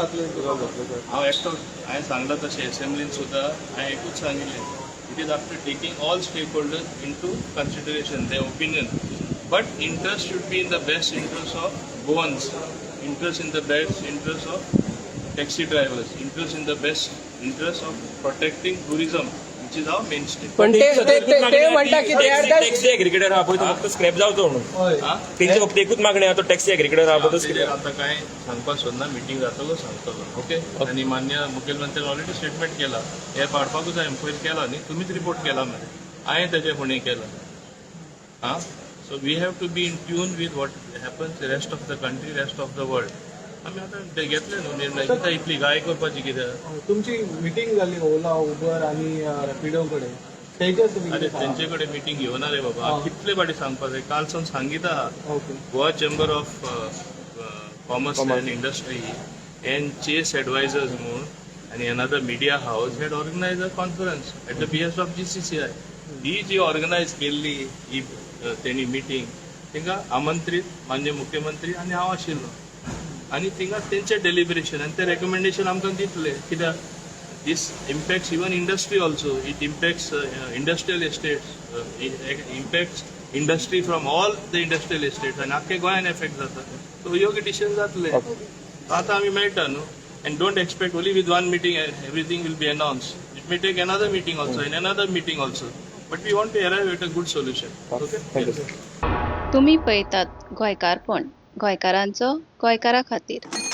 Resolve जातलें? हांव एकटो, हांवें सांगलां तशें एसेंब्लीन सुद्दां हांवें एकूच सांगिल्लें, it is after taking all stakeholders into consideration, the opinion, but interest should be in the best interest of Goans, interest in the best interest of taxi drivers, interest in the best interest of protecting tourism, which is our mainstay. पण ते ते ते- ते म्हणटा की they are the taxi aggregator आहा पळय, तो फक्त स्क्रॅप जावचो म्हणून. हय. हा? तेंची फक्त एकूच मागणी आहा, तो टॅक्सी एग्रीगेटर आहा पळय तो तेजेर स्क्रॅप. आता काय सांगपाक सोदना, मिटींग जातलो सांगतलो, ओके. आनी मान्य मुखेलमंत्र्यान ऑलरेडी स्टेटमेंट केला, हे पाडपाकूच हांवें पयर केला न्ही, तुमीच रिपोर्ट केला मरे, हांवें तेजे फुडें केला. आं, so we have to be in tune with what happens rest of the country, rest of the world. आमी आतां ते घेतले न्हू निर्णय, कित्याक इतली घाय करपाची कित्याक? तुमची मिटींग जाली ओला, उबर आणि रॅपिडो कडेन, तेजेर तुमी अरे, कितें सांगता? तेंचे कडेन मिटींग घेवना रे बाबा. कितले फाटी सांगपाक जाय? काल सावन सांगिता. Goa Chamber of Commerce and Industry and Chase Advisors म्हूण आनी another media house had organize a conference at the behest of GCCI. He ji organise केल्ली ही तेणी मिटींग, थिंगा आमंत्रीत मान्य मुख्यमंत्री आनी हांव आशिल्लो आनी थिंगा तेंचे डेलिब्रेशन आनी ते रेकमेंडेशन आमकां दितले, कित्याक this impacts even industry also. It impacts industrial estates, it impacts industry from all the industrial estates आनी आख्खे गोंयान एफेक्ट जाता. सो योग्य डिसिजन जातले. आतां आमी मेळटा न्हू, and don't expect only with one meeting everything will be announce. It may take another meeting also and another meeting also, but we want to arrive at a good solution, okay? Thank you, sir. तुमी पळयतात गोंयकारपण, गोंयकारांचो गोंयकारा खातीर.